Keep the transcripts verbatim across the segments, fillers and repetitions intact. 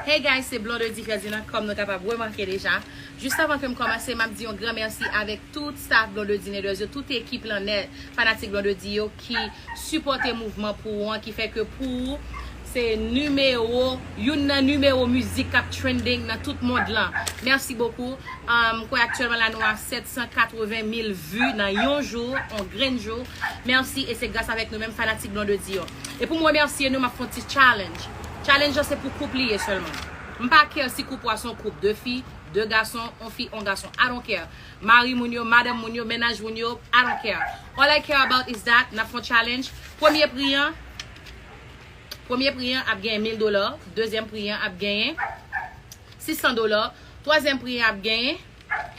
Hey guys, se Blondedy Ferdinand, kòm nou kapab remake deja. Jis avan ke m kòmanse, m ap di yon gran mèsi avèk tout staff Blondedy Nèdwèz yo, tout ekip lan nèt, fanatik Blondedy yo ki sipòte mouvman Pou Ou an, ki fè ke Pou Ou se nimewo, youn nan nimewo mizik k ap trending nan tout mond lan. Mèsi bokou. Um, m kwè aktyèlman la nou a sèt san katreven mil vues nan yon jou, on grenn jou. Mèsi, e se gras avèk nou menm fanatik Blondedy yo. E pou m remèsye nou, m ap fè yon ti challenge. Challenge lan se pou koup li ye sèlman. M pa care si koup ou a se yon koup de fi, de gason, on fi, on gason. I don't care. Mari moun yo, madanm moun yo, mennaj moun yo, I don't care. All I care about is that n ap fè yon challenge. Premye pri an, premye pri an ap genyen mil dola, dezyèm pri an ap genyen sis san dola, twazyèm pri an ap genyen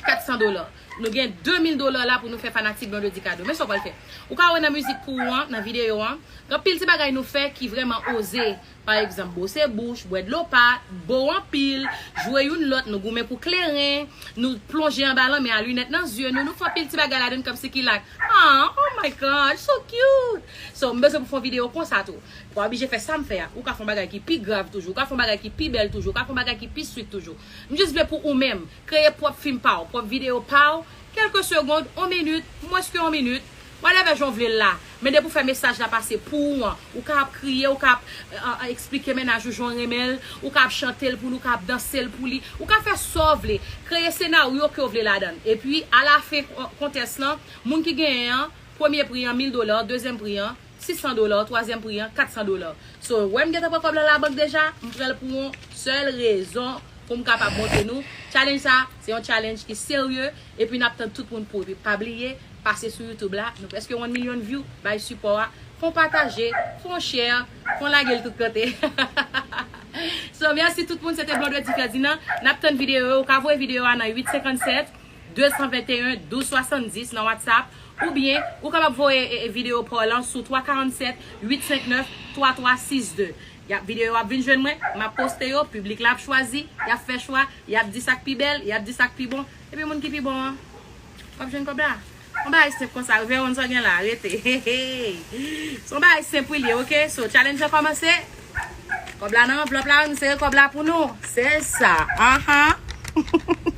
kat san dola. Nou gen de mil dola la pou nou fè fanatik Blondedy kado. Men sa w pral fè. Ou ka wè nan mizik Pou Ou an, nan videyo an, gen anpil ti bagay nou fè ki vrèman oze. Pa egzanp, bwose bouch, bwè dlo pat, bo anpil, jwe youn lòt, nou goumen pou kleren, nou plonje anba lanmè a, linèt nan zye nou, nou fè anpil ti bagay ladann kòmsi ki like, ah, oh my God, so cute. So, m bezwen pou fè yon videyo konsa tou. Pa oblije fè sa m fè a. Ou ka fè yon bagay ki pi grav toujou, ou ka fè yon bagay ki pi bèl toujou, ou ka fè yon bagay ki pi sweet toujou. M jis vle pou ou menm, kreye pwòp fim pa w, pwòp videyo pa w, kèlke segonn, on minit, mwens ke on minit, whatever jan w vle l la. Men depi w fè mesaj la pase Pou Ou an, ou ka ap kriye, ou ka ap, euh, euh, eksplike mennaj ou jan w renmen l, ou ka ap chante l pou li, ou ka ap danse l pou li, ou ka fè sa w vle. Kreye senaryo ke w vle ladann. Epi, alafen kon-, kontès lan, moun ki genyen an, premye pri an, mil dola, dezyèm pri an, sis san dola, twazyèm pri an, kat san dola. So, wè m gentan pran kòb lan labank deja, m pran l pou yon sèl rezon, pou m kapab montre nou. Challenge sa, se yon challenge ki serye, epi n ap tann tout moun pou. Epi pa bliye, pase sou YouTube la, nou prèske one million view, bay sipò a, fè yon pataje, fè yon share, fè yon lage l tout kote. So, mèsi tout moun, se te Blondedy Ferdinand. N ap tann videyo yo, ou ka voye videyo a nan uit senkannsèt, de san venteyen, douz swasanndis nan WhatsApp, oubyen ou kapab voye, e, e, videyo pa w lan sou twa karannsèt, uit senk nèf, twa twa sis de. Y ap, videyo yo ap vin jwenn mwen, m ap poste yo, piblik la ap chwazi, y ap fè chwa, y ap di sa k pi bèl, y ap di sa k pi bon, epi moun ki pi bon an, w ap jwenn kòb la. Yon bagay senp konsa, vè yon sa gen la, rete. Se yon bagay senp wi l ye, oke? So, challenge lan kòmanse. Kòb la nan anvlòp la, m sere kòb la pou nou. Se sa, anhan.